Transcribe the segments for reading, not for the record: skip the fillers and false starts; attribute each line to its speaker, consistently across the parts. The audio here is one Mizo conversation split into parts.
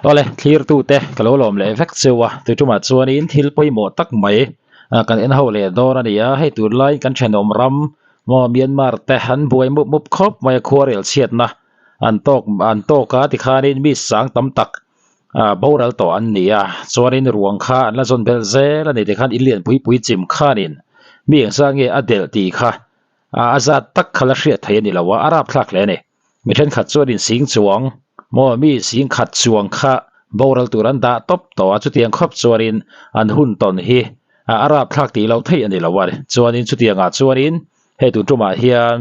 Speaker 1: Awle, thlirtute ka lo lawm leh vek cheu a, tuitumah chuanin thil pawimawh tak mai kan en ho leh dawn a ni a, hei tunlaiin kan thenawm ram maw Myanmar te an buai mup mup khawp mai a, khuarel chhiatna an tawk an tawk a tikhanin mi sang tam tak boral tawh an ni a, chuanin ruang kha an la zawn belh zel a ni tikhan in lian pui pui chim khanin mi engzah nge a delh tih kha a zat tak kha la hriat theih a ni lo a, a rapthlak hle a ni. Mi thenkhat chuan in sing chuang maw mi sing khat chuang kha boral tur an dah tawp tawh a, chutiang khawp chuanin an hun tawn hi a rapthlak tih loh theih a ni lo a ni. Chuanin chutiangah chuanin hei tun tumah hian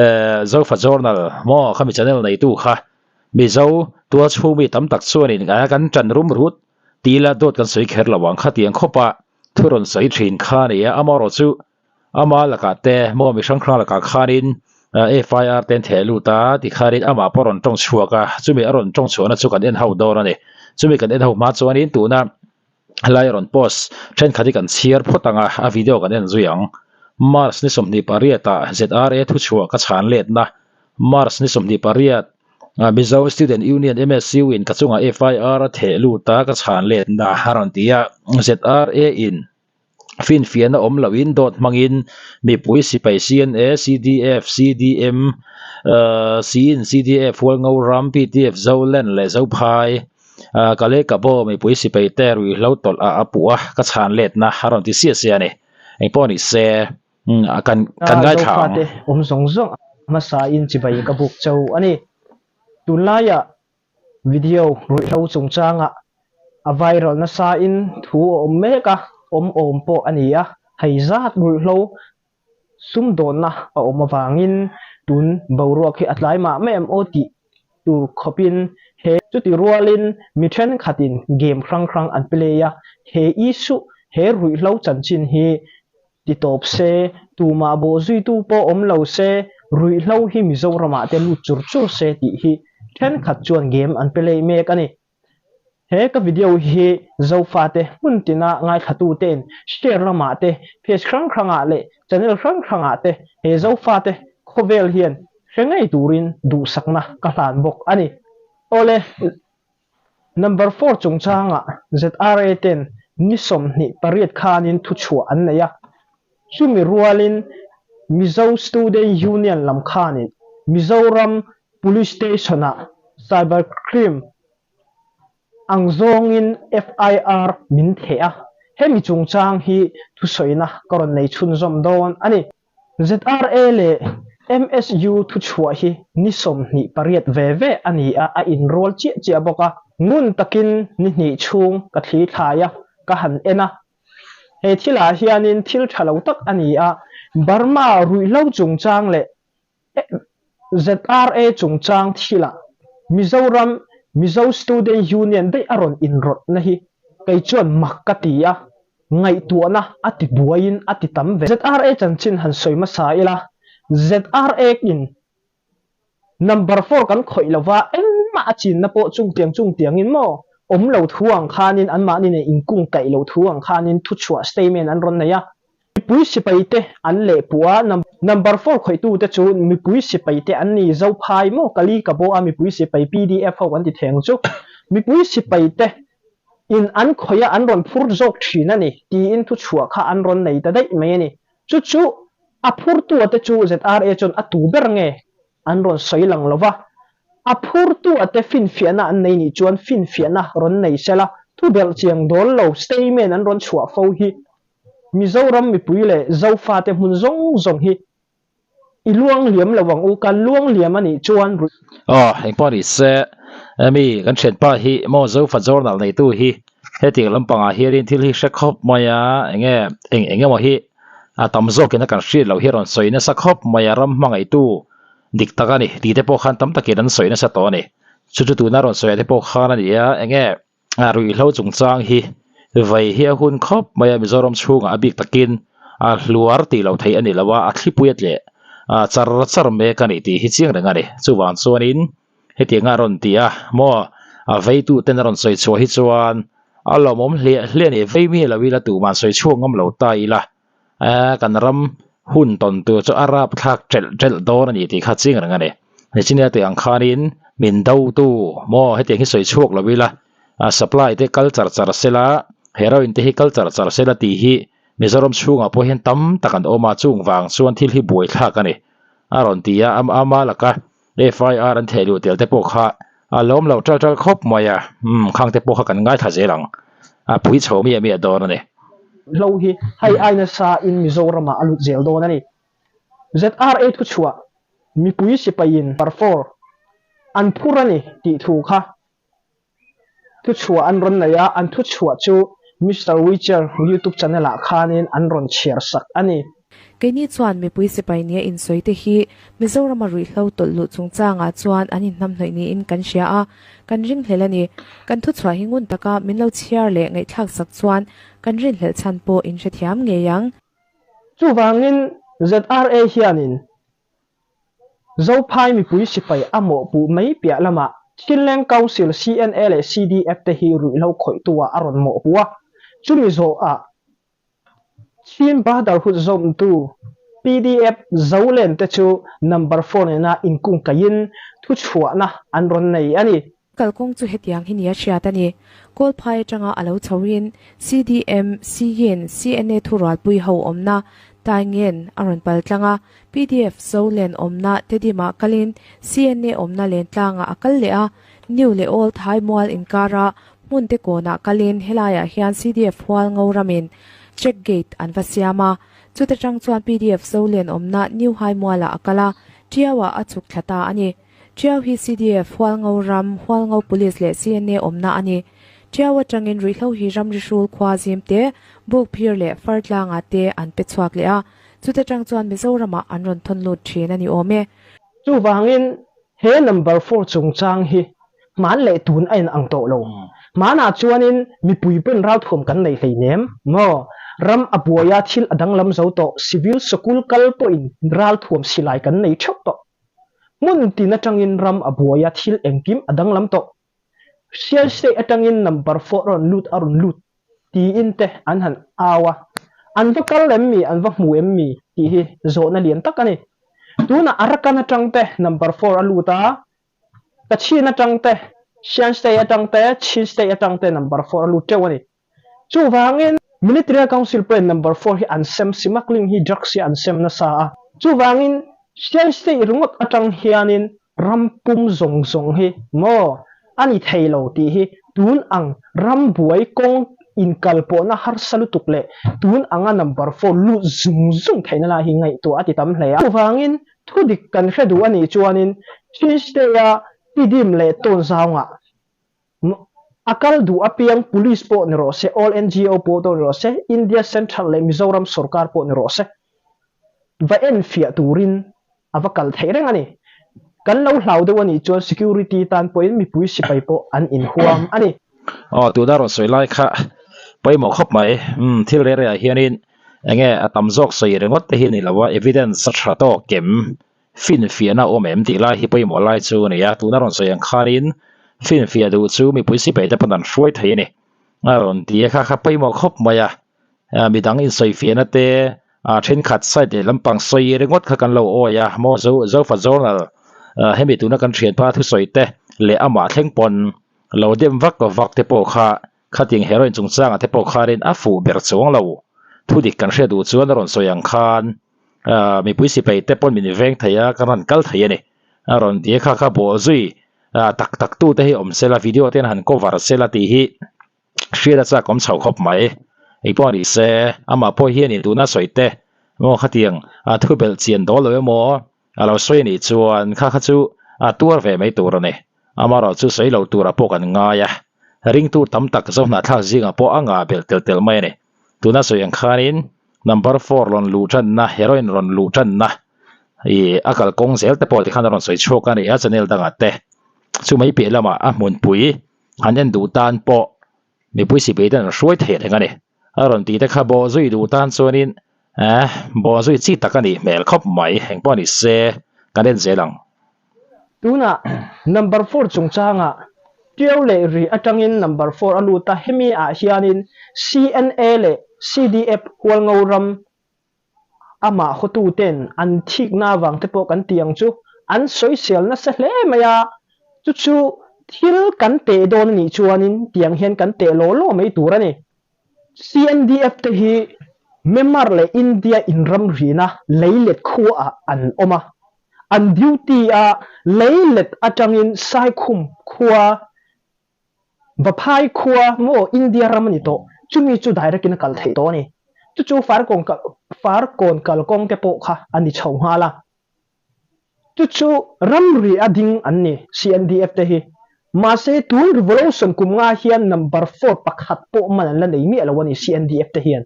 Speaker 1: eh Zofa Journal maw khami channel neitu kha Mizo tual chhung mi tam tak chuanin kan tan rum rut tih ila dawt kan sawi kher lo ang khatiang khawpa thu rawn sawi thin kha a ni a, amaherawhchu chu Ama lakah te maw mi hrang hrang lakah khanin FIR te an theh lut a tikhanin amah pawh a rawn tawng chhuak a, chumi a rawn tawng chhuahna chu kan en ho dawn a ni. Chumi kan en ho hma chuanin tuna helai a rawn post thenkhat hi kan chhiar phawt ang a, a video kan en zui ang. March ni 28 ah ZRA thuchhuah ka chhan letna March ni 28 Mizo Student Union MSU in ka chungah FIR a theh lut a ka chhan letna a rawn ti a, ZRA in Finfiahna awm loin dawt hmangin mipui sipai CNA, CDF, CDM, Siin, CDF, Hualngo ram, PTF, Zoland leh Zophai, Kale Kabo mipui sipai te ruihhlo tawlh ah a puh a, ka chhan letna a rawn ti siah siah a ni. Engpawh ni se, kan kan ngaithla ang.
Speaker 2: Zofate awm zawng zawng hmasain chibai ka buk cho a ni. Tunlaiah Video ruihhlo chungchangah a viral nasain thu a awm mek a, awm awm pawh a ni a, hei zat ruihhlo sumdawnna a awm avangin tun boruak hi a tlai mah mah em aw tih tur khawpin he chuti rualin mi thenkhatin game hrang hrang an play a, he issue he ruihhlo chanchin hi Ti tawp se, tumah bawhzuitu pawh awm lo se, ruihhlo hi Mizoramah te lut chur chur se tih hi thenkhat chuan game an pe leh mek a ni. He ka video hi Zofate hmun tina ngaithlatuten share lamah te, page hrang hrangah leh channel hrang hrangah te he Zofate khawvel hian hre ngei turin duhsakna ka hlan bawk a ni. Awle. Number four chungchangah ZRA ten ni 28 khanin thuchhuah an nei a, chumi rualin Mizo Student Union lam khanin Mizoram Police Station-ah Cyber Crime ang zawngin FIR min theh a, hemi chungchang hi thusawina ka rawn nei chhunzawm dawn a ni. ZRA leh MSU thuchhuah hi ni 28 ve ve a ni a, a inrual chiah chiah bawk a. Ngun takin ni hnih chhung ka thli thlai a, ka han en a. He thilah hianin thil tha lo tak a ni a, Burma ruihhlo chungchang leh ZRA chungchang thilah Mizoram Mizo Student Union daih a rawn inrawlhna hi kei chuan mak ka ti a. Ngaihtuahna a ti buaiin a ti tam ve. ZRA chanchin han sawi hmasa ila, ZRA in number four kan khawih lova engmah a chinna pawh chungtiang chungtiangin maw awm lo thu ang khanin anmahni nen inkungkaih lo thu ang khanin thuchhuah statement an rawn nei a. Mipui sipaite an lehpuh a, number four khawihtute chu mipui sipaite an ni, Zophai maw Kali ka bo a mipui sipai PDF ho kan ti thei ang chu. Mipui sipaite In an khawih a an rawn phur zawk thin a ni tiin thuchhuah kha an rawn nei ta daih mai a ni. Chu chu a phurtua te chu ZRA chuan a tu ber nge an rawn sawi lang lo va. A phurtua te finfiahna an nei nih chuan finfiahna rawn nei sela thu belh chiang dawl lo statement an rawn chhuah fo hi Mizoram mipui leh Zofate hmun zawng zawng hi I luang liam lo ang u, kan luang liam a nih chuan ruih.
Speaker 1: Aw, engpawh ni se, mi kan thianpa hi maw Zofa Journal neitu hi hetiang lampangah hianin thil hi hre khawp mai a, enge eng eng emaw hi a tam zawkin a kan hriat loh hi a rawn sawi nasa khawp mai a, ram hmangaihtu dik tak a ni tih te pawh khan tam takin an sawi nasa tawh a ni. Chu chu tuna rawn sawi ah te pawh khan a ni a, enge A ruihhlo chungchang hi vei hi a hun khawp mai a, Mizoram chhungah a bik takin a hluar tih loh theih a ni lo a, a thlipui a tleh char char mek a ni tih hi chiang reng a ni. Chuvang chuanin hetiang a rawn ti a maw a veitu ten a rawn sawi chhuah hi chuan a lawmawm hliah hliah a ni. Vei mi lo ila tumah sawi chhuak ngam lo ta ila kan ram hun tawn tur chu a rapthlak ṭelh ṭelh dawn a ni tih kha chiang reng a ni. Nichinia tih ang khanin min do tu maw hetiang hi sawi chhuak lo ila. Supply te kal char char sela, heroin te hi kal char char sela tih hi Mizoram chhungah pawh hian tam tak an awm a, chung vang chuan thil hi buaithlak a ni a rawn ti a, ama laka FIR an theh luh tel te pawh kha a lawm lo ṭal ṭal khawp mai a, umm khang te pawh kha kan ngaithla zel ang, a pui chho miah miah dawn a ni.
Speaker 2: Hlo hi hei ai nasa in Mizoramah a lut zel dawn a ni. ZRA thuchhuah mipui sipaiin Parfor an phur a ni tih thu kha Thuchhuah an rawn nei a, an thuchhuah chu Mister Witcher YouTube channel ah khanin an rawn chhiar sak a ni.
Speaker 3: Keini chuan mipui sipai nia insawi te hi Mizorama ruihhlo tawlh luh chungchangah chuan an inhnamhnawih niin kan hria a, kan ringhlel a ni. Kan thuchhuah hi ngun taka min lo chhiar leh ngaihthlak sak chuan kan rinhlelh chhan pawh in hrethiam ngei ang.
Speaker 2: Chuvangin ZRA hianin Zophai mipui sipai a mawhpuh mai piah lamah Chinleng Council, CNA leh CDF te hi ruihhlo khawihtu ah a rawn mawhpuh a, chumi zawhah Chin Brotherhood zawmtu PDF Zolen te chu number four nena inkungkaihin thuchhuahna an rawn nei a ni.
Speaker 3: Kalkawng chu hetiang hi nia hriat a ni. Kawlphai atanga a lo chhoin CDM, CYIN, CNA thurualpui ho awmna Taingen a rawn pal tlang a, PDF Zolen awmna Tedimah kalin CNA awmna Lentlangah a kal leh a, New leh Old Haimual inkara hmun te kawnah kalin helaiah hian CDF Hualngo ramin check gate an va siam a, chuta tang chuan PDF Zolen awmna New Haimualah a kal a, Tiauah a chhuk thla ta a ni. Ṭiau hi CDF, Hualngo ram, Hualngo Police leh CNA awmna a ni. Ṭiau aṭangin ruihhlo hi ramri hrul khua zim te, Bukphir leh Fartlangah te an pe chhuak leh a, chuta ṭang chuan Mizoramah an rawn thawn lut ṭhin a ni awm e.
Speaker 2: Chuvangin he number four chungchang hi hman leh tun a inang tawh lo. Hmanah chuanin mipui pawn ralthuam kan nei hleinem maw? Ram a buaia thil a danglam zo tawh, civil sikul kal pawhin ralthuam silai kan nei ṭheuh tawh. Hmun tin atangin ram a buai a, thil engkim a danglam tawh. Sial state atangin number four a rawn lut a rawn lut tiin te an han au a, an va kal em mi, an va hmu em mi tih hi zawhna lian tak a ni. Tunah Arakan atang te number four a lut a, Kachin atang te, Shan state atang te, Chin state atang te number four a lut teuh a ni. Chuvangin Military Council pawhin number four hi an sem smuggling hi drugs hi an sem nasa a. Chuvangin Shan State ringawt atang hianin ram pum zawng zawng hi maw a ni thei lo tih hi tun ang ram buai kawng inkalpawhna harsa lutuk leh tun anga number four lut zung zung theihna lai hi ngaihtuah a ti tam hle a. Chuvangin thudik kan hre duh a nih chuanin Chin State-a Tidim leh Tawnzaungah A kal duh apiang Police pawh ni rawh se, All NGO pawh ni rawh se, India Central leh Mizoram sawrkar pawh ni rawh se, va enfiah turin a va kal theih reng a ni. Kan lo hlau deuh a nih chuan security tan pawhin mipui sipai pawh an inhuam a ni.
Speaker 1: Aw, tuna rawn sawi lai kha pawimawh khawp mai. Umm, thil reh rehah hianin enge a tam zawk sawi ringawt te hi a ni lo a, evidence a tha tawk em? Finfiahna awm em tih lai hi pawimawh lai chu a ni a, tuna rawn sawi ang khanin finfiah duh chu mipui sipai te pawn an hruai thei a ni. A rawn ti a kha kha pawimawh khawp mai a, midang insawifiahna te thenkhat side leh lampang sawi ringawt kha kan lo awi a, maw zo Zofa Journal hemi tuna kan thianpa thusawi te leh amah thleng pawn lo dem vak vak te pawh kha Khatiang heroin chungchangah te pawh khanin a fuh ber chuang lo. Thudik kan hriat duh chuan a rawn sawi ang khan mipui sipai te pawn min veng thei a, kan rawn kal thei a ni. A rawn ti a, kha kha bawh zui tak tak tu te hi awm sela, video te han cover sela tih hi hriat a chak awm chho khawp mai. Engpawh a ni se, amah pawh hianin tuna sawi te maw khatiang thu belh chian dawl lo emaw a lo sawi a nih chuan kha kha chu a tuar ve mai tur a ni. Amaherawh chu sawi lo turah pawh kan ngai a, ringtu tam tak zohnahthlak zingah pawh a ngah belh tel tel mai a ni. Tuna sawi ang khanin number four rawn luh tanna, heroin rawn luh tanna ih a kalkawng zel te pawh tikhan a rawn sawi chhuak a ni a channel dangah te. Chu mai piah lamah a hmunpui han en duh tan pawh mipui sipai ten an hruai thei reng a ni. A rawn tih te kha bawh zui duh tan chuanin eh bawh zui chi tak a nih hmel khawp mai engpawh ni se kan en zel ang.
Speaker 2: Tunah number four chungchangah Tiau leh Ri atangin number four a lut a, hemi ah hianin CNA leh CDF Hualngo ram amah hawtuten an thikna avang te pawh kan ti ang chu an sawisel nasa hle mai a, chu chu. Thil kan teh dawn a nih chuanin tiang hian kan teh law law mai tur a ni. CNDF te hi Myanmar leh India inramrina leilet khuaah an awm a, an duty a leilet atangin Saikhum khua, Vaphai khua maw India ram a ni tawh, chumi chu direct in a kal theih tawh a ni. Chu chu Farkawn Farkawn kalkawng te pawh kha a ni chho nghal a. Chu chu ramri a ding an ni CNDF te hi. Mahse tun revolution kum nga hian number four pakhat pawh man an la nei miah lo a ni CNDF te hian.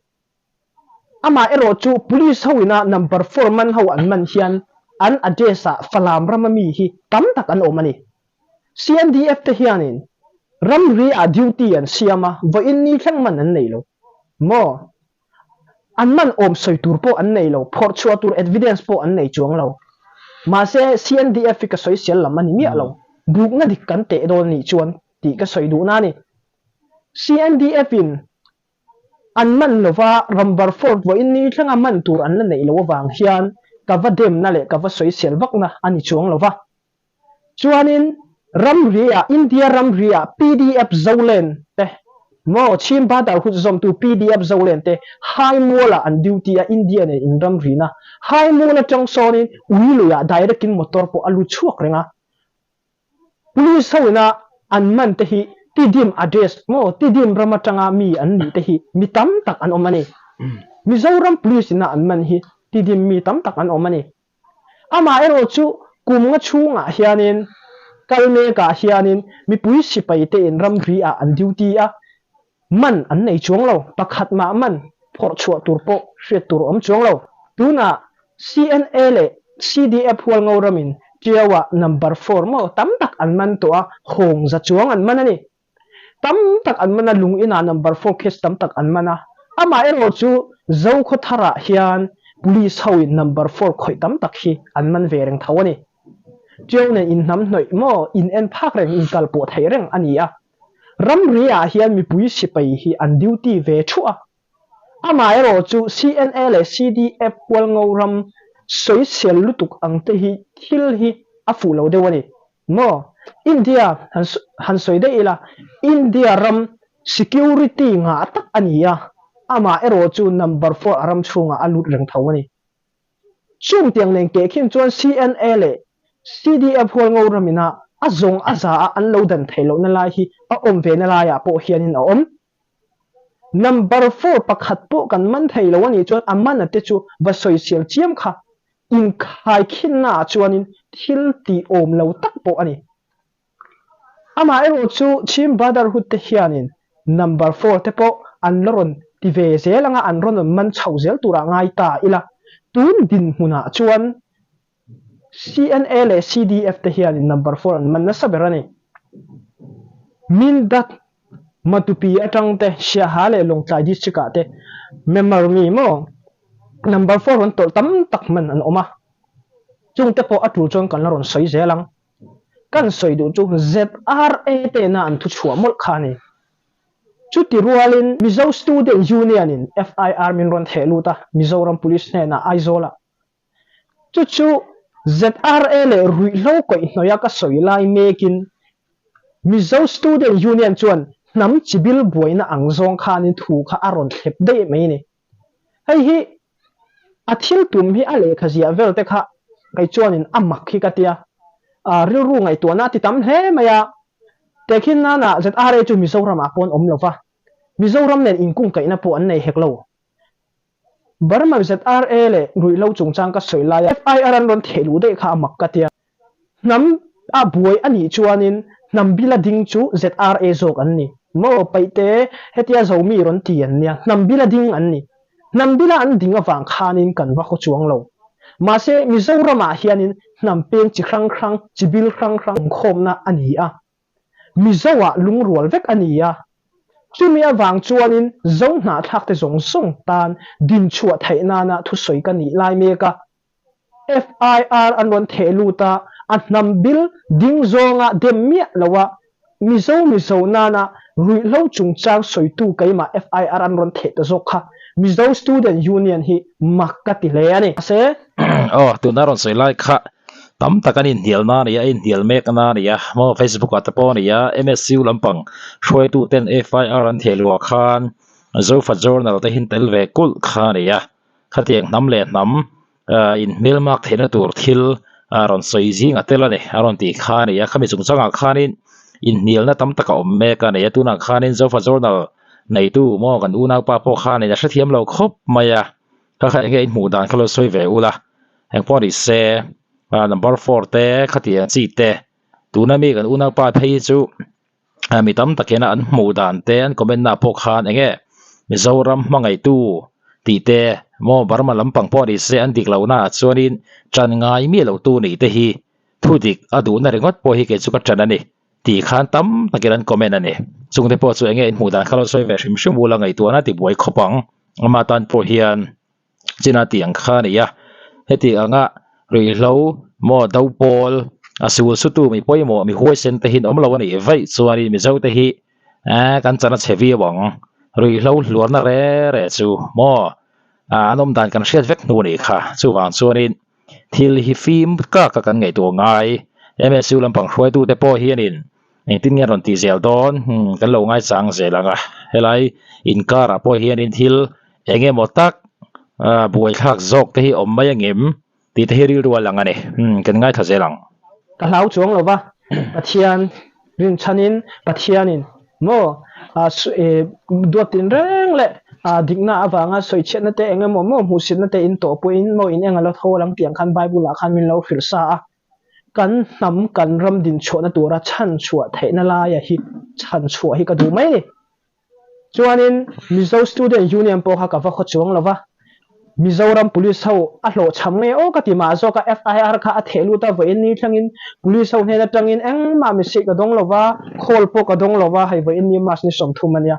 Speaker 2: Amah erawh chu police ho ina number four man ho an man hian an address ah Falam rama mi hi tam tak an awm a ni. CNDF te hianin ramri ah duty an siam a, vawiin ni thleng man an nei lo maw? An man awm sawi tur pawh an nei lo, phawrh chhuah tur evidence pawh an nei chuang lo. Mahse, CNDF hi ka sawi sial lam a ni miah lo. Bukna dik kan teh dawn nih chuan tih ka sawi duhna a ni. CNDF in an man lova Rambar Fort vawiin ni thlenga man tur an la neih loh avang hian ka va demna leh ka va sawi sial vakna a ni chuang lova. Chuanin ramri-ah, India ramri-ah pdf Zolen te maw Chhim Badar hut zawmtu pdf Zolen te Haimual-ah an duty a, India nen inramrina. Haimual atang sawnin Uiluiah direct-in motor pawh a lut chhuak reng a. Police ho ina an man te hi Tidim address maw Tidim ram atanga mi an nih te hi mi tam tak an awm a ni. Mizoram Police ina an man hi Tidim mi tam tak an awm a ni. Amaherawh chu kum nga chhungah hianin kal mekah hianin mipui sipai tein ramri ah an duty a, man an nei chuang lo, pakhat mah man phawrh chhuah tur pawh hriat tur a awm chuang lo. Tunah CNA leh CDF Hualngo ramin Tiau-ah number four maw tam tak an man tawh a, hawng za chuang an man a ni. Tam tak an man a, lung inah number four case tam tak an man a. Amah erawh chu Zokhawtharah hian police ho in number four khawih tam tak hi an man ve reng tho a ni. Tiau nen inhnam hnawih maw in en phak reng in kal pawh theih reng a ni a. Ramri ah hian mipui sipai hi an duty ve thuah a. Amah erawh chu CNA leh CDF Hualngo ram sawisel lutuk ang te hi thil hi a fuh lo deuh a ni. Maw? India han han sawi daih ila, India ram security ngah tak a ni a, amah erawh chu number four a ram chhungah a lut reng tho a ni. Chung tiang nen keh khin chuan CNA leh CDF Hualngo ramina a zawng a za a an lo dan theih lohna lai hi a awm ve na laiah pawh hianin a awm. Number four pakhat pawh kan man thei lo a nih chuan a mana te chu va sawisel chiam kha inkhaikhinna ah chuanin thil tih awm lo tak pawh a ni. Amaherawh chu Chhim Brotherhood te hianin number four te pawh an la rawn ti ve zel anga an rawn man chho zel turah ngai ta ila tun dinhmunah chuan CNA leh CDF te hianin number four an man nasa ber a ni. Mindat, Matupi atang te, Siaha leh Lawngtlai district ah te member mi maw number four rawn tawlh tam tak man an awm a. Chung te pawh a tul chuan kan la rawn sawi zel ang. Kan sawi duh chu ZRA tena an thu chhuah mawlh kha a ni. Chuti rualin Mizo Student Union in FIR min rawn theh lut a, Mizoram Police hnenah Aizawl ah Chu chu ZRA leh ruihhlo kaihhnawih a ka sawi lai mekin Mizo Student Union chuan hnam chibil buaina ang zawng khanin thu kha a rawn thlep daih mai ni. Hei hi a thil tum hi a lehkha ziah vel te kha kei chuanin a mak hi ka tia, rilru ngaihtuahna a ti tam hle mai a. Tehkhin nana ZRA chu Mizoramah pawh an awm lo va, Mizoram nen inkungkaihna pawh an nei hek lo. Burma ZRA leh ruihhlo chungchang ka sawi laia FIR an rawn theh luh daih kha a mak ka tia. Hnam a buai a nih chuanin hnam bila ding chu ZRA zawk an ni. Maw paihte hetia Zomi rawn ti an nia, hnam bila ding an ni. Hnam bila an ding avang khanin kan va haw chuang lo. Mahse Mizoramah hianin hnam peng chi hrang hrang, chi bil hrang hrang awmkhawmna a ni a. Mizo-ah lungrual vek a ni a, chumi avang chuanin Zo hnahthlakte zawng zawng tan dinchhuah theih nana thusawi ka nih lai mek a. FIR an rawn theh lut a, a hnam bil ding zawnga dem miah lo a, Mizo Mizo nana ruihhlo chungchang sawitu keimah FIR an rawn theh ta zawk kha Mizo Student Union hi mak ka ti hle a ni. Mahse.
Speaker 1: Aw, tuna rawn sawi lai kha. Tam tak an inhnial na a ni a, a inhnial mek na a ni a, maw Facebook ah te pawh a ni a, MSU lampang hruaitu ten FIR an theh luah khan Zofa Journal te hi tel ve kulh kha a ni a, khatiang hnam leh hnam inhmelmak theihna tur thil a rawn sawi zing a tel a ni a rawn tih kha a ni a, khami chungchangah khanin inhnialna tam tak a awm mek a ni a, tunah khanin Zofa Journal neitu maw kan unaupa pawh khanin a hrethiam lo khawp mai a. Kha kha enge inhmuh dan kha lo sawi ve ula, engpawh ni se number four te khatiang chi te tuna mi kan unaupa phei hi chu mi tam tak hian an hmuh dan te an comment na pawh khan enge Mizoram hmangaihtu tih te maw Burma lampang pawh ni se an dik loh naah chuanin ṭan ngai miah lo tu nih te hi thu dik a duhna ringawt pawh hi kei chu ka ṭan a ni. Tih khan tam takin an comment a ni. Chungte pawh chu enge inhmuh dan kha lo sawi ve hrim hrim ula ngaihtuahna ti buai khawp ang. Ama tan pawh hian china tih ang kha a ni a. Heti anga ruihhlo maw do pawl a sul sutu mi pawimawh mi huaisen te hi an awm lo a nih vaih chuanin Mizo te hi eh kan chan a chhe viau ang. Ruihhlo hluarna re re chu maw an awm dan kan hriat vek hnu a nih kha. Chuvang chuanin. Thil hi fim kak a kan ngaihtuah ngai. MSU lampang hruaitute pawh hianin engtin nge an rawn tih zel dawn kan lo ngaichang zel ang a. Helai inkarah pawh hianin thil eng emaw tak buaithlak zawk te hi awm mai angem tih te hi rilru a lang a ni. Kan ngaithla zel ang.
Speaker 2: Ka hlau chuang lo va, Pathian Rinchhanin Pathianin maw duat tinreng leh dikna avanga sawichhiatna te eng emaw maw hmuhsitna te in tawh pawhin maw in eng a la tho a lang tih ang khan Bible ah khan min lo hrilh sa a. Kan hnam kan ram dinchhuahna tura chhanchhuah theihna laia hi chhanchhuah hi ka duh mai a ni. Chuanin Mizo Student Union pawh kha ka va khaw chuang lo va, Mizoram Police ho a hlawhchham nge aw ka ti mah zawk a, FIR kha a theh lut a, vawiin ni thlengin Police ho hnen atangin engmah message ka dawng lo va, call pawh ka dawng lo va, hei vawiin ni March ni 30 a nia.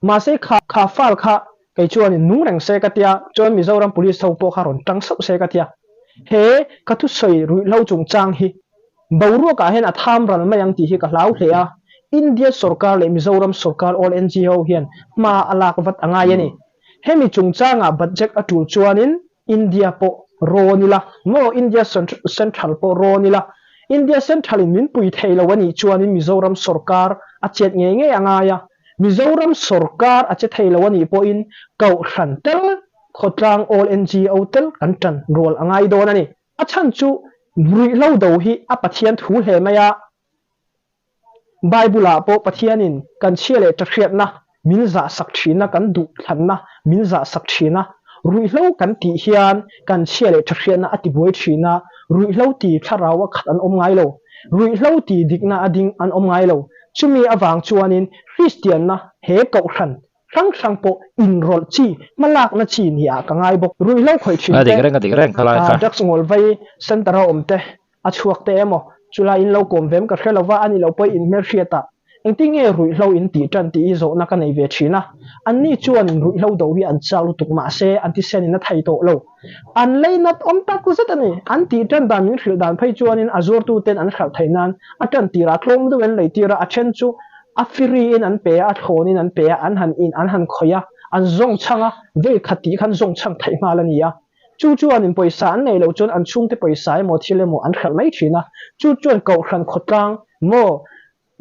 Speaker 2: Mahse kha kha file kha kei chuanin nung reng se ka tia, chuan Mizoram Police ho pawh kha rawn tang sauh se ka tia. He ka thusawi ruihhlo chungchang hi Boruakah hian a tham ral mai ang tih hi ka hlau hle a, India sorkar leh Mizoram sorkar all NGO hian hma a lak vat a ngai a ni. Hemi chungchangah budget a tul chuanin India pawh rawn ila maw India Central pawh rawn ila, India Central in min pui thei lo a nih chuanin Mizoram sorkar a chet ngei ngei a ngai a, Mizoram sorkar a che thei lo a nih pawhin Kohhran tel, khawtlang all NGO tel kan tan rual a ngai dawn a ni. A chhan chu ruihhlo do hi a Pathian thu hle mai a. Bible-ah pawh Pathianin kan chhia leh ṭahriatna min zahsak ṭhina, kan duhthlanna min zahsak ṭhina. Ruihhlo kan tih hian kan chhia leh ṭahriatna a tibuai ṭhina, ruihhlo ti thlarau a khat an awm ngai lo. Ruihhlo ti dikna a ding an awm ngai lo. Chumi avang chuanin Kristianna he kohhran Hrang hrang pawh inrawlh chi, hmalakna chi ni ah ka ngai bawk. Ruihhlo khawih thin
Speaker 1: A
Speaker 2: te,
Speaker 1: dik reng a dik reng kha lai kha.
Speaker 2: Drugs ngawl vai center a awm te, a chhuak te emaw, chulai in lo kawm vem ka hre lova, a ni lo pawh in hmelhriat ah engtin nge ruihhlo in tih tan tih hi zawhna ka nei ve thin a. Anni chuan ruihhlo do hi an chak lutuk mahse an thisen in a thei tawh lo. An lei nat awm tak zet a ni. An tih tan dan min hrilh dan phei chuanin a zuartu ten an hralh theih nan a tan tirah tlawm deuh in lei tir a, a then chu A firi in an pe a, a thlawn in an pe a, an han in, an han khawih a, an zawng chhang a, vei khat tih khan zawng chhang theih nghal a ni a. Chu chuan in pawisa an neih loh chuan an chhungte pawisa emaw thil emaw an hralh mai thin a. Chu chuan Kohhran khawtlang maw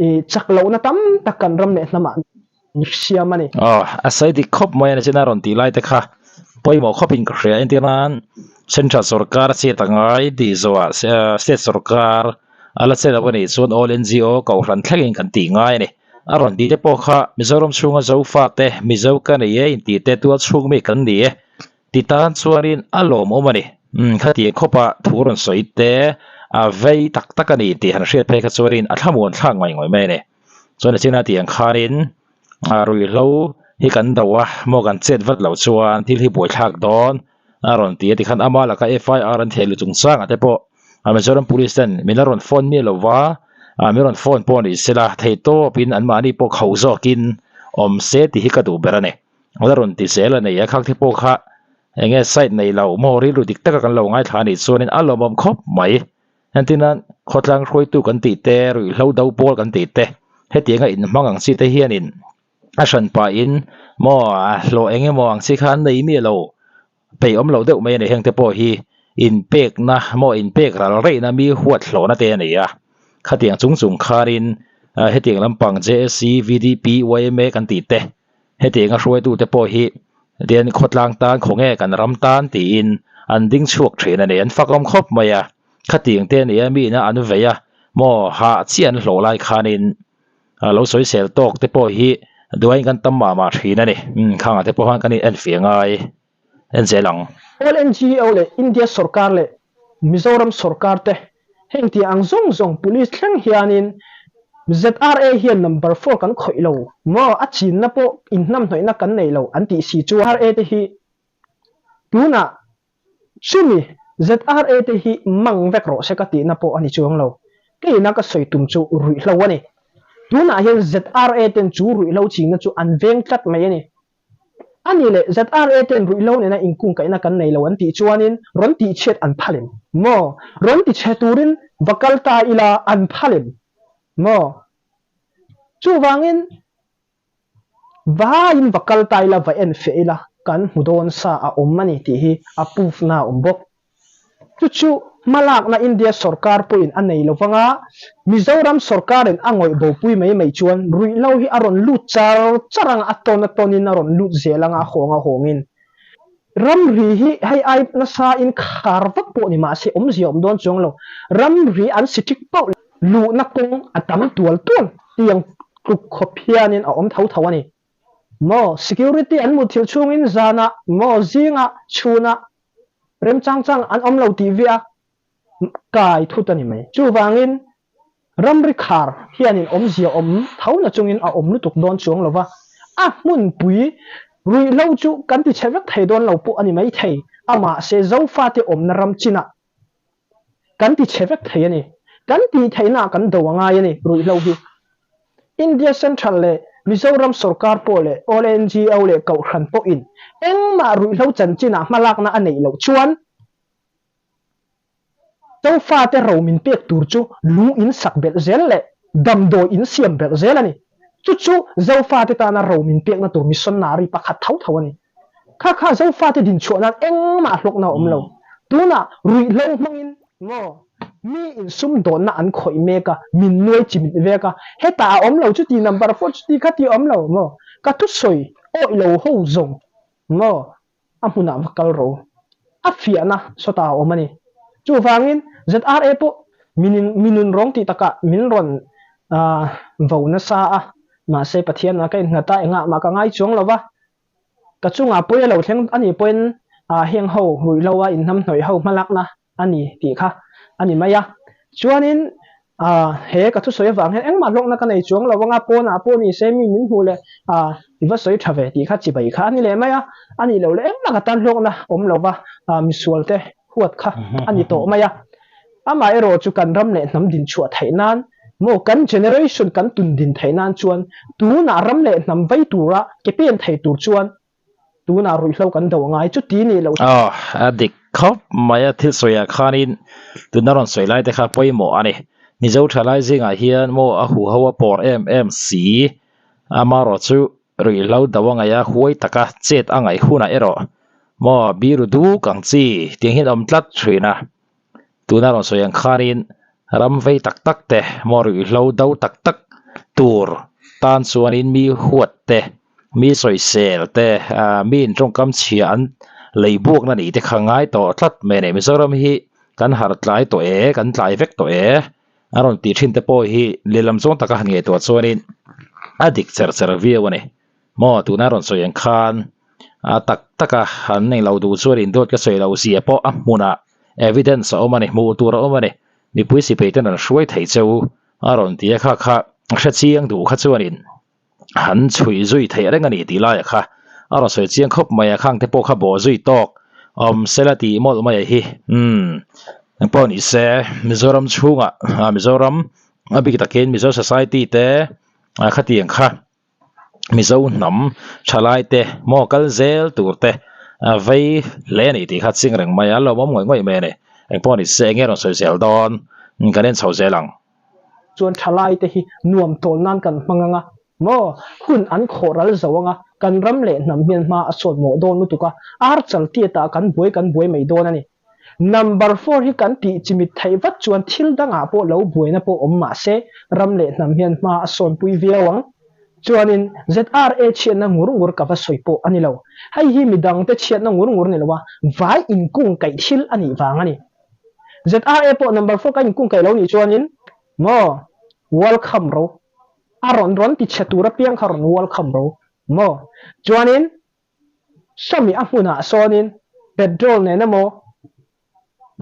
Speaker 2: i chak lohna tam tak kan ram leh hnamah siam a ni.
Speaker 1: Aw, a sawi dik khawp mai a ni china rawn tih lai te kha pawimawh khawpin ka hria. Entirnan Central sorkar a chet a ngai tih zawhah State sorkar A la che lo a nih chuan All NGO Kohhran thlengin kan tih ngai a ni. A rawn tih te pawh kha Mizoram chhunga Zofate, Mizo ka ni e intih te tual chhung mi kan ni e ti tan chuanin a lawmawm a ni. Umm khatiang khawpa thu rawn sawi te a vei tak tak a ni tih han hriat phei kha chuanin a thlamuan thlak ngaih ngawih mai a ni. Chuan a china tih ang khanin ruihhlo hi kan do a maw kan chet vat loh chuan thil hi buaithlak dawn a rawn ti a tikhan ama laka FIR an theh luh chungchangah te pawh Mizoram Police ten min la rawn phone miah lova min rawn phone pawh ni sela theihtawpin anmahni pawh kho zawkin awm se tih hi ka duh ber a ni. La rawn ti zel a nei a khak te pawh kha enge side nei lo maw rilru dik taka kan lo ngaithla a nih chuanin a lawmawm khawp mai. Entirnan khawtlang hruaitu kan tih te ruihhlo do pawl kan tih te hetianga inhmang ang chi te hianin a hran pahin maw a hlawh eng emaw ang chi kha an nei miah lo peih awm lo deuh mai a ni heng te pawh hi. inpekna maw inpek ral reihna mi huat hlawhna te a nei a. Khatiang chung chung khanin hetiang lampang JSC, VDP, yma kan tih te hetianga hruaitute pawh hi tian khawtlang tan khawnge kan ram tan tiin an ding chhuak thin a ni. An fak awm khawp mai a, khatiang te a ni a, mi ina an vei a maw hah chiah an hlawh lai khanin lo sawisel tawk te pawh hi duain kan tam mah mah thin a ni. Khangah te pawh khan kan in enfiah ngai en zel ang.
Speaker 2: All NGO leh India sorkar leh Mizoram sorkar te heng tih ang zawng zawng police thleng hianin ZRA hian number four kan khawih lo maw a chinna pawh inhnamhnawihna kan nei lo an tih si chuan ZRA te hi tunah chumi ZRA te hi mang vek rawh se ka tihna pawh a ni chuang lo keina ka sawi tum chu ruihhlo a ni tunah hian ZRA ten chu ruihhlo chingna chu an veng tlat mai a ni. A nih leh ZRA ten ruihhlo nena inkungkaihna kan nei lo an tih chuanin rawn tihchhiat an phal em? Maw? Rawn tichhe turin va kal ta ila an phal em? Maw? Chuvangin vaiin va kal ta ila va en feh ila kan hmu dawn sa a awm a ni tih hi a proof na a awm bawk. Chu chu hmalakna India sorkar pawhin a nei lovang a, Mizoram sorkarin a ngawih bopui mai mai chuan ruihhlo hi a rawn lut char char ang a, a tawn a tawnin a rawn lut zel ang a, a hawng a hawngin. Ramri hi hei ai nasain khar vak pawh ni mahse awmzia awm dawn chuang lo. Ramri an si ṭik pauh luhna kawng a tam tual tual tiang tluk khawp hianin a awm tho tho a ni. Maw security an mutthilh chhungin zanah maw zingah chhunah Remchang chang an awm lo tih viah kai thut a ni mai. Chuvangin ramri khar hianin awmzia awm tho na chungin a awm lutuk dawn chuang lo va, a hmunpui ruihhlo chu kan ti chhe vek thei dawn lo pawh a ni mai thei, amahse Zofate awmna ram chinah kan ti chhe vek thei a ni. Kan tih theihnaah kan do a ngai a ni ruihhlo hi. India Central leh Mizoram sorkar pawh leh All NGO leh Kohhran pawhin engmah ruihhlo chanchinah hmalakna a neih loh chuan Zofate ro min pek tur chu lung in sak belh zel leh damdawi in siam belh zel a ni. Chu chu Zofate tana ro min pekna tur missionary pakhat tho tho a ni. Kha kha Zofate dinchhuah nan engmah hlawkna a awm lo. Tunah ruihhlo hmangin maw mi insumdawnna an khawih mek a, min nuai chimit vek a, hetah a awm lo chuti number four chuti kha ti a awm lo maw? Ka thusawi awih lo ho zawng maw a hmunah va kal ro. A fiahna sawtah a awm a ni. Chuvangin ZRA pawh minun rawng tih takah min rawn vo nasa a, mahse Pathianah ka innghat a, engah mah ka ngai chuang lo va, Ka chungah pawi a lo thleng a nih pawhin heng ho ruihhlo a inhnamhnawih ho hmalakna a ni tih kha a ni mai a. Chuanin he ka thusawi avang hian engmah hlawkna ka nei chuang lo anga pawnah pawh ni se mi min hmuh leh i va sawi tha ve tih kha chibai kha a ni leh mai a. A nih loh leh engmah ka tan hlawkna awm lova misualte huat kha a ni tawh mai a. Amaherawh chu kan ram leh hnam din chhuah theih nan maw kan generation kan tun din theih nan chuan tunah ram leh hnam vei tura ke pen thei tur chuan tunah ruihhlo kan do a ngai chuti nih loh.
Speaker 1: Aw, a dik khawp mai a, thil sawiah khanin tuna rawn sawi lai te kha pawimawh a ni. Mizo thalai zingah hian maw a huho a pawr em em si, amaherawh chu Ruihhlo do a ngaih a, huai taka chet a ngaih hunah erawh maw biru duk ang chi tiang hian a awm tlat thin a. Tuna rawn sawi ang khanin ram vei tak tak te maw ruihhlo do tak tak tur tan chuanin mi huat te, mi sawisel te, mi intawngkam chhia an lei buakna nih te kha ngai tawh tlat mai a ni. Mizoram hi kan harh tlai tawh e, kan tlai vek tawh e. A rawn tih thin te pawh hi lehlam zawng taka han ngaihtuah chuanin a dik cher cher viau a ni. Maw tuna rawn sawi ang khan a tak taka han nei lo duh chuan indawt ka sawi loh zia pawh a hmunah evidence a awm a ni, hmuh tur a awm a ni. Mipui sipai ten an hruai thei cheu a rawn ti a kha kha hre chiang duh kha chuanin han chhui zui theih reng a ni tih laiah kha a rawn sawi chiang khawp mai a, khang te pawh kha bawh zui tawk awm sela tih mawlh mai a hi. Umm engpawh ni se Mizoram chhungah ah Mizoram a bik takin Mizo society te ah khatiang kha Mizo hnam thalai te maw kal zel tur te a vei hle a ni tih kha ching reng mai a, a lawmawm ngawih ngawih mai a ni. Engpawh ni se enge rawn sawi zel dawn kan en chho zel ang.
Speaker 2: Chuan thalai te hi nuam tawl nan kan hmang anga maw hun an khawh ral zo anga kan ram leh hnam hian hma a sawt mawh dawn lutuk a, ar chal tiat ah kan buai kan buai mai dawn a ni. Number four hi kan tih chimit theih vat chuan thil dangah pawh lo buaina pawh awm mah se ram leh hnam hian hma a sawnpui viau ang. Chuanin ZRA chhiatna ngur ngur ka va sawi pawh a ni lo. Hei hi midangte chhiatna ngur ngur ni loa vai inkungkaih thil a nih vang a ni. ZRA pawh number four ka inkungkaih lo nih chuanin maw welcome ro a rawn rawn ti chhe tur apiang kha rawn welcome ro maw. Chuanin Sawmi a hmunah sawnin petrol nen emaw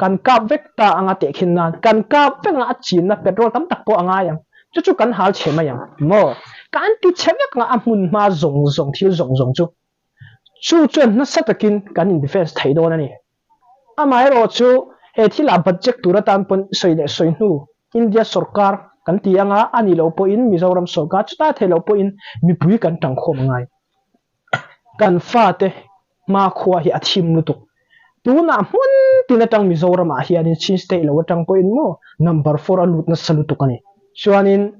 Speaker 2: kan kap vek ta anga tehkhin nan kan kap vek anga a chinna petrol tam tak pawh a ngai ang. Chu chu kan hal chhe mai ang maw? Kan ti chhe vek anga a hmun hma zawng zawng thil zawng zawng chu. Chu chuan nasa takin kan in defense thei dawn a ni. Amaherawh chu he thilah budget tur atan pawn sawi leh sawi hnu India sorkar kan ti anga a nih loh pawhin Mizoram sorkar chuta theih loh pawhin mipui kan tangkhawm a ngai. Kan fate hmakhua hi a thim lutuk. Tunah hmun tin atang Mizoramah hianin Chin State lo atang pawhin maw number four a lut nasa lutuk a ni. Chuanin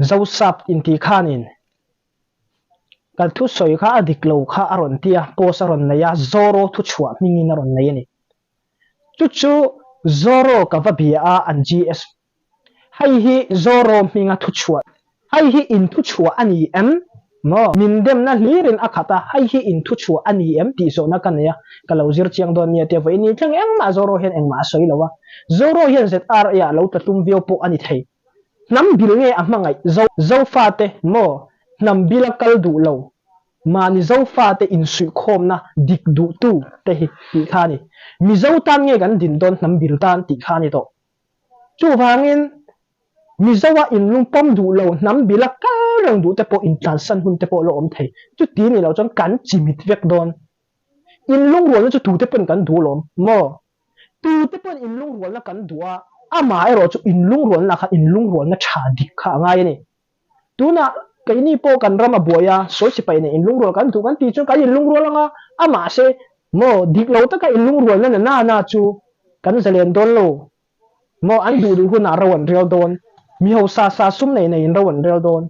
Speaker 2: Zosap intih khanin kan thusawi kha a dik lo kha a rawn ti a, post a rawn nei a, Zoro thuchhuah hmingin a rawn nei a ni. Chu chu Zoro ka va bia a an GS Hei hi Zoro hminga thuchhuah Hei hi in thuchhuah a ni em? Maw? Min demna hlirin a khat a, hei hi in thuchhuah a ni em tih zawhna ka nei a, ka lo zir chiang dawn nia tia vawiin ni thleng engmah Zoro hian engmah a sawi lo a, Zoro hian ZRA ah lo tla tum viau pawh a ni thei. Hnam bil nge a hmangaih Zo Zofate maw? Hnam bila kal duh lo Mahni Zofate insuihkhawmna dik duhtu te hi tih kha a ni. Mizo tan nge kan din dawn hnam bil tan tih kha a ni tawh. Chuvangin, Mizoa inlungpawm duh lo hnam bila kal reng duh te pawh intlansan hun te pawh la awm thei. Chuti ni lo chuan kan chimit vek dawn. Inlungrualna chu tute pawn kan duh lawm maw? Tute pawn inlungrualna kan duh a, amah erawh chu inlungrualna kha inlungrualna tha dik kha a ngai a ni. Tunah keini pawh kan ram a buai a, sawi sipai nen inlungrual kan duh kan tih chuan kan inlungrual ang a, amah se maw dik lo taka inlungrualna na na na chu kan zalen dawn lo maw, an duh duh hunah ro an rel dawn, mi hausa sa sum nei neiin ro an rel dawn,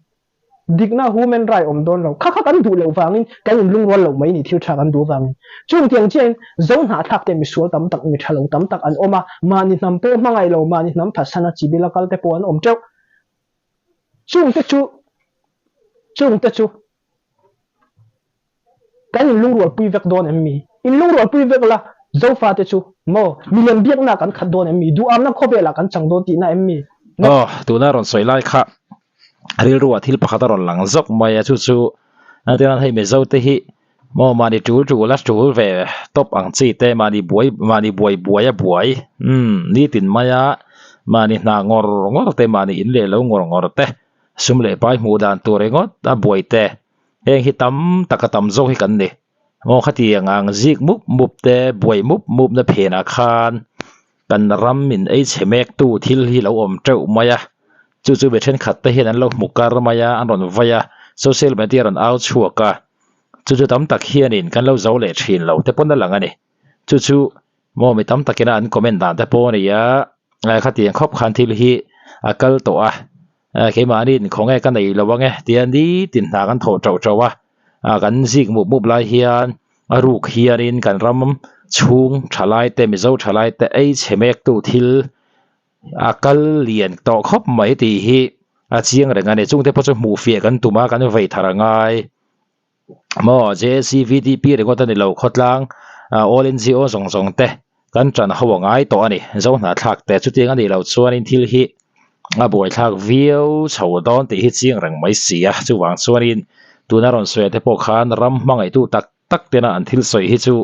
Speaker 2: dikna human right awm dawn lo, kha kha kan duh loh vangin kan inlungrual lo mai ni thil tha kan duh vangin. Chung tiang chiahin zo hnahthlak te misual tam tak, mi tha lo tam tak an awm a, mahni hnam pawh hmangaih lo, mahni hnam phatsana chibila kal te pawh an awm teuh. Chungte chu chungte chu kan inlungrualpui vek dawn em mi? Inlungrualpui vek la Zofate chu maw milem biakna kan khat dawn em mi? Duhamna khawvelah kan chang dawn tihna em mi?
Speaker 1: Aw, tuna rawn sawi lai kha rilruah thil pakhat a rawn lang zawk mai a, chu chu entirnan hei Mizote hi maw mahni tul tul a tul ve tawp ang chi te mahni buai mahni buai buai a buai umm nitin maia mahni hna ngawr ngawr te mahni in leh lo ngawr ngawr te sum leh pai hmuh dan tur ringawt a buai te heng hi tam tak a tam zawk hi kan ni maw khatiang ang zik mup mup te buai mup mup na phenah khan kan ram in ei chhe mek tu thil hi lo awm teuh mai a chu chu mi thenkhat te hian an lo hmu kar mai a an rawn vai a social media rawn au chhuak a chu chu tam tak hianin kan lo zo leh thin lo te pawn a lang a ni chu chu maw mi tam takin a an comment dan te pawh a ni a khatiang khawp khan thil hi a kal tawh a keimahni inkhawnge ka nei lo ang e tia nitin hna kan thawh tauh tauh a kan zik mup mup lai hian a ruk hianin kan ram chhung thalai te mizo thalai te ei chhe mek tu thil a kal lian tawh khawp mai tih hi a chiang reng a ni chungte pawh chu hmuh fiah kan tum a kan vei thar a ngai maw J_C_V_D_P ringawt a ni lo khawtlang all N_G_O zawng zawng te kan ṭan ho a ngai tawh a ni zo hnahthlak te chutiang a nih loh chuanin thil hi a buaithlak viau chho dawn tih hi chiang reng mai si a chuvang chuanin tuna rawn sawi te pawh khan ram hmangaihtu tak tak tena an thil sawi hi chu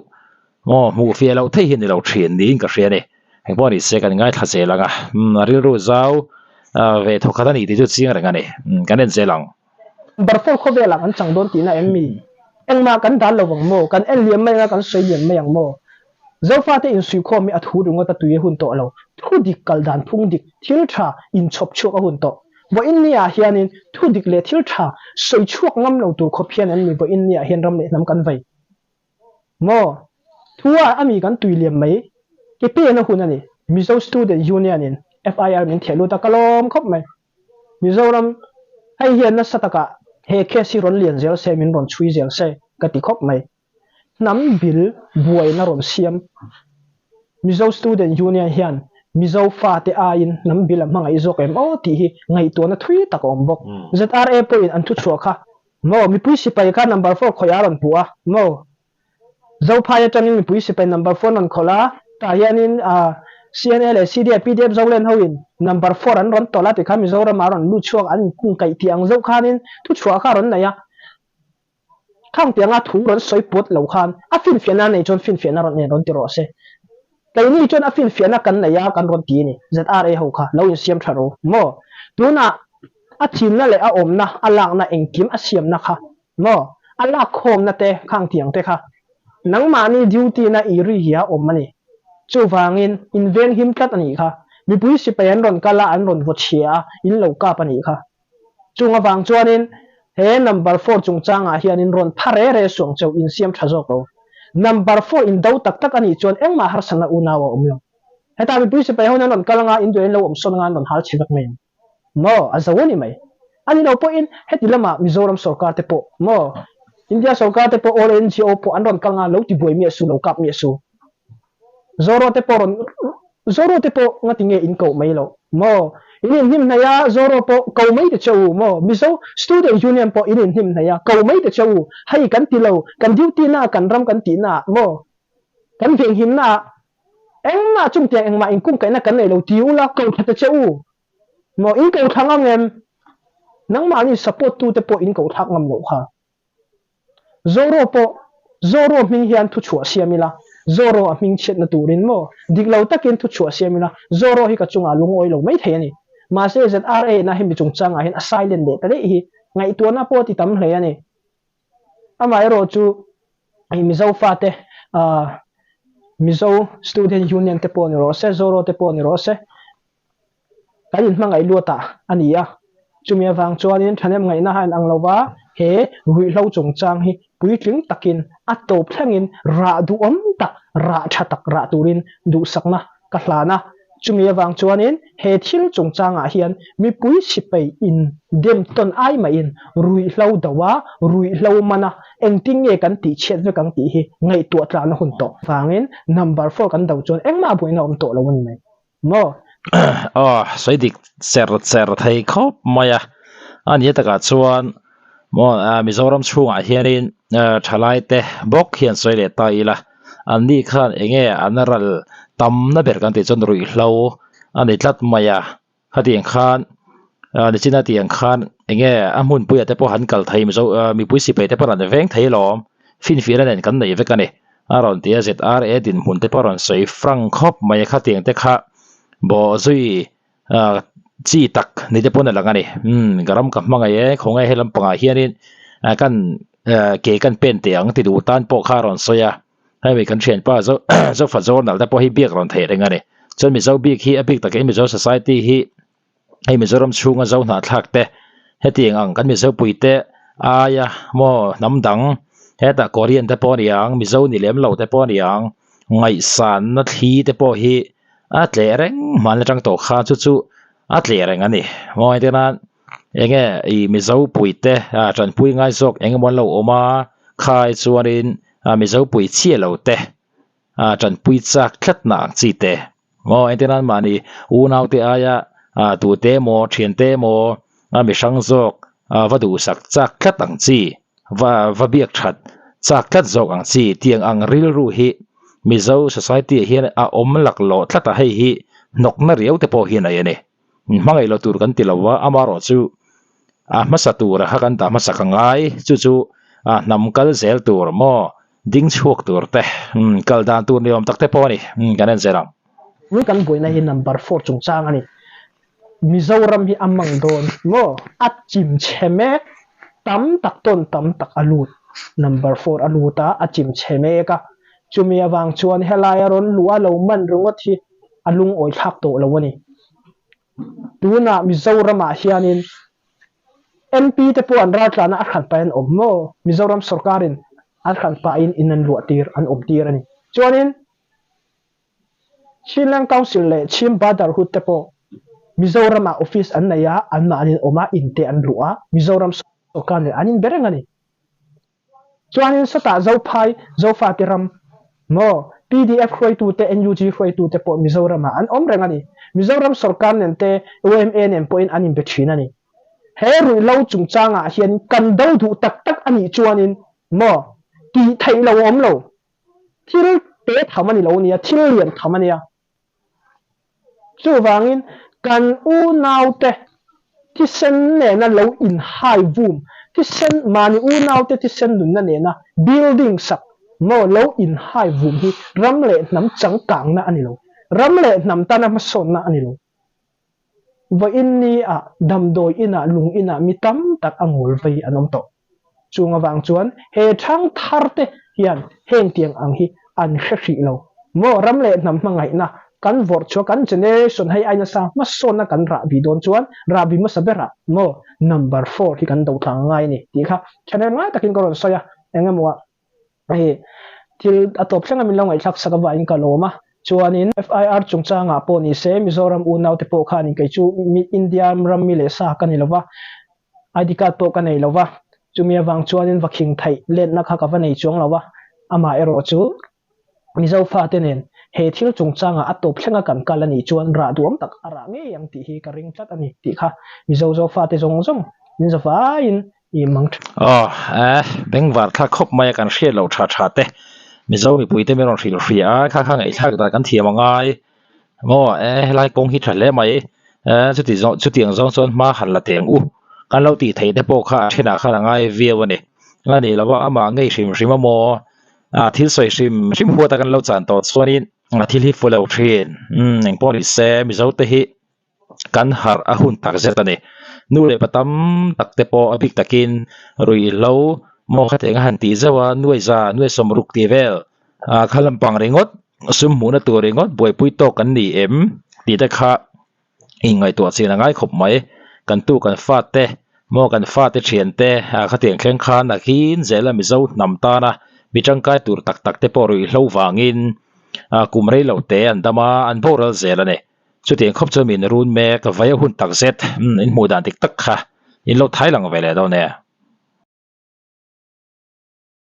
Speaker 1: maw hmuh fiah loh theih hi ni lo thin niin ka hria a ni engpawh ni se kan ngaithla zel ang a a rilru zau ve thawkhat a ni tih chu chiang reng a ni kan en zel ang.
Speaker 2: Barfawr khawvelah kan chang dawn tihna em mi? Engmah kan dal lo vang maw? Kan en liam mai anga kan sawi liam mai ang maw? Zofate insuihkhawm hi a thu ringawt a tui a hun tawh lo. Thu dik kal dan phung dik, thil tha inchhawp chhuak a hun tawh. Vawiin niah hianin thu dik leh thil tha sawi chhuak ngam lo tur khawp hian em mi vawiin niah hian ram leh hnam kan vei? Maw? Thu ah a mi kan tui liam mai. Ke pen a hun a ni. Mizo Student Union in FIR min theh lut a, ka lawm khawp mai. Mizoram hei hian nasa takah he case hi rawn lian zel se, min rawn chhui zel se ka ti khawp mai. Hnam bil buaina rawn siam. Mizo Student Union hian Mizo fate aiin hnam bil a hmangaih zawk em aw tih hi ngaihtuahna thui tak a awm bawk. ZRA pawhin an thuchhuah kha maw mipui sipai kha number four khawih a rawn hmuh a maw Zophai atangin mipui sipai number four an rawn khawlh a, tah hianin CNA leh CDA, pdf Zolen hoin number four an rawn tawlh a tikhan Mizoramah a rawn lut chhuak an inkungkaih tih ang zauh khanin thuchhuah kha a rawn nei a. Khang tianga thu rawn sawi pawt lo khan a finfiahna nei chuan finfiahna rawn nen rawn ti rawh se. Keini chuan a finfiahna kan nei a kan rawn ti a ni. ZRA ho kha lo insiam tha ro maw? Tunah a chinna leh a awmna, a lakna engkim a siamna kha maw? A lakkhawmna te khang tiang te kha nangmahni duty na i ri hi a awm a ni. Chuvangin in venghim tlat a nih kha. Mipui sipai an rawn kal a, an rawn vaw chhia a, in lo kap a nih kha. Chung avang chuanin he number four chungchangah hianin rawn pha re re suang cheu insiam tha zawk lo. Number four in do tak tak a nih chuan engmah harsatna unau a awm lo. Hetah mipui sipai ho in an rawn kal anga in duh in lo awm sawn anga an rawn hal chhe vek mai ang. Maw? A zo a ni mai. A ni lo pawhin heti lamah Mizoram sorkar te pawh maw? India sorkar te pawh all NGO pawh an rawn kal anga lo ti buai miah su lo kap miah su. Zoro te pawh rawn Zoro te pawh ngati nge in koh mai loh maw? In inhnim hnaih a Zoro pawh ko mai te che u maw? Mizo Student Union pawh in inhnim hnaih a ko mai te che u hei kan ti lo kan duty na ah kan ram kan tih na ah maw? Kan venghim na ah engmah chungtiang engmah inkungkaihna kan nei lo ti ula ko tha te che u maw? In ko thla ngam em? Nangmahni support tu te pawh in ko thlak ngam loh kha. Zoro pawh Zoro hming hian thuchhuah siam ila, Zoro a hming chhiatna turin maw? Dik lo takin thuchhuah siam ila, Zoro hi ka chungah lungawi lo mai thei a ni. Mahse ZRA ina hemi chungchangah hian a silent leh ta daih hi ngaihtuahna pawh a ti tam hle a ni. Amaherawh chu hei Mizo fate Mizo Student Union te pawh ni rawh se, Zoro te pawh ni rawh se, Kan inhmangaih luat ah a ni a, chumi avang chuanin thahnem ngaihna a inang lova he ruihhlo chungchang hi puitling takin a tawp thlengin rah duhawm tak, rah tha tak rah turin duhsakna ka hlan a, chumi avang chuanin he thil chungchangah hian mipui sipai in dem tawn ai maiin ruihhlo do a, ruihhlo man a, engtin nge kan tihchhiat vek ang tih hi ngaihtuah tlahna hun tawh vangin number four kan do chuan engmah buaina a awm tawh lo a ni mai. Maw?
Speaker 1: Aw, sawi dik cher cher thei khawp mai a. A nia takah chuan maw Mizoram chhungah hianin thalai te bawk hian sawi leh ta ila, anni khan eng nge an ral tamna ber kan tih chuan ruihhlo a ni tlat mai a. Khatiang khan nichina tiang khan eng nge a hmunpuiah te pawh han kal thei Mizo mipui sipai te pawh an veng thei alawm. Finfiahna nen kan nei vek a ni. A rawn ti a, ZRA dinhmun te pawh a rawn sawi frank khawp mai a, khatiang te kha bawhzui chi tak ni te pawn a lang a ni. Umm ka ram ka hmangaih e, khawngaih he lampangah hianin kan ke kan pen teh ang ti duh tan pawh kha a rawn sawi a, hemi kan thianpa zo Zofa Journal te pawh hi biak rawn theih reng a ni. Chuan Mizo bik hi a bik takin Mizo Society hi hei Mizoram chhunga zo hnahthlak te hetiang ang kan Mizo pui te aia maw hnam dang hetah Korean te pawh a ni ang Mizo ni lem lo te pawh a ni ang ngaihsanna thli te pawh hi a tleh reng hman atang tawh kha chu chu a tleh reng a ni maw entir nan eng nge ih Mizo pui te ah tanpui ngai zawk eng emaw an lo awm a khai chuanin ah Mizo pui chiah lo te ah tanpui chak tlat na ang chi te. Maw entir nan mahni unaute aia tute emaw thiante emaw a mi hrang zawk va duhsak chak tlat ang chi, va va biak that chak tlat zawk ang chi tiang ang rilru hi Mizo society ah hian a awm laklawh tlat a, hei hi hnawkna riau te pawh hi a nei a ni. Hmangaih lo tur kan ti lo a, amaherawh chu a hmasa tura kha kan dah hmasak a ngai, chu chu hnam kal zel tur maw Ding chhuak tur te, kal dan tur ni awm tak te pawh a ni, kan en zel ang.
Speaker 2: Tun kan buaina hi number four chungchang a ni. Mizoram hi a mang dawn maw? A chim chhe mek, tam tak tawn tam tak a lut. Number four a lut a, a chim chhe mek a. Chumi avang chuan helai a rawn luh a lo man ringawt hi a lungawi thlak tawh lo a ni. Tunah Mizoramah hianin MP te pawh an raltlana a hran pahin an awm maw? Mizoram sorkarin an hran pahin in an luah tir, an awm tir a ni. Chuanin Chinland Council leh Chin Brotherhood te pawh Mizoramah office an nei a, anmahni an awm a, in te an luah a, Mizoram sorkar nen an inbe reng a ni. Chuanin sawtah Zophai, Zofate ram maw? Pdf hruaitute, NUG hruaitute pawh Mizoramah an awm reng a ni. Mizoram sorkar nen te, yma nen pawhin an inbe thin a ni. He ruihhlo chungchangah hian kan do duh tak tak a nih chuanin maw tih theih lo a awm lo. Thil te tham a ni lo nia, thil lian tham a nia. Chuvangin kan unaute thisen nena lo inhai vum, thisen, mahni unaute thisen nunna nena building sak maw lo inhai vum hi ram leh hnam changkangna a ni lo. Ram leh hnam tana hmasawnna a ni lo. Vawiin ni-ah damdawi inah lung inah mi tam tak a ngawl vei an awm tawh. Chung avang chuan he thangthar te hian heng tiang ang hi an hre hrih lo maw? Ram leh hnam hmangaihna kan vawrh chhuah kan generation hei ai nasa hmasawnna kan rahbi dawn chuan rahbi hmasa berah maw number four hi kan do tlang ngai a ni tih kha channel ngai takin ka rawn sawi a, engemaw ah hei thil a tawp thleng a min lo ngaihthlak sak avangin ka lawm a, chuanin FIR chungchangah pawh ni se Mizoram unaute pawh khanin kei chu India ram mi leh sa ka ni lova, ID card pawh ka nei lo va, chumi avang chuanin va khing theih letna kha ka va nei chuang lo va, amah erawh chu Mizo fate nen he thil chungchangah a tawp thlenga kan kal a nih chuan rah duam tak a rah ngei ang tih hi ka ring tlat a ni tih kha Mizo Zofate zawng zawng min zavaiin i mang tha.
Speaker 1: Aw, eh, bengvar thlak khawp mai a kan hriat loh tha tha te, Mizo mipuite min rawn hrilh hria a, kha kha ngaihthlak dan kan thiam a ngai. Maw eh helai kawng hi tha hle mai eh chuti zawng chutiang zawng chuan hma han la teng u kan lo tih theih te pawh kha a thenah khan a ngai viau a ni a nih loh a amah ngei hrim hrim a maw ah thil sawi hrim hrim huat a kan lo chan tawh chuanin a thil hi fu lo thin umm engpawh ni se Mizo te hi kan harh a hun tak zet a ni nu leh pa tam tak te pawh a bik takin ruihhlo maw khatiang a han tih zeuh a nuai za nuai sawmruk tih vel ah kha lampang ringawt sum hmuhna tur ringawt buaipui tawk kan ni em tih te kha inngaihtuah chian a ngai khawp mai kan tu kan fate maw kan fate thian te ah khatiang thleng khan nakin zela Mizo hnam tana mi tangkai tur tak tak te pawh ruihhlo vangin ah kum rei lo te an dam a an boral zel a ni. Chutiang khawp chuan min run mek, vai a hun tak zet, in hmuh dan dik tak kha in lo thai lang ve leh dawn e.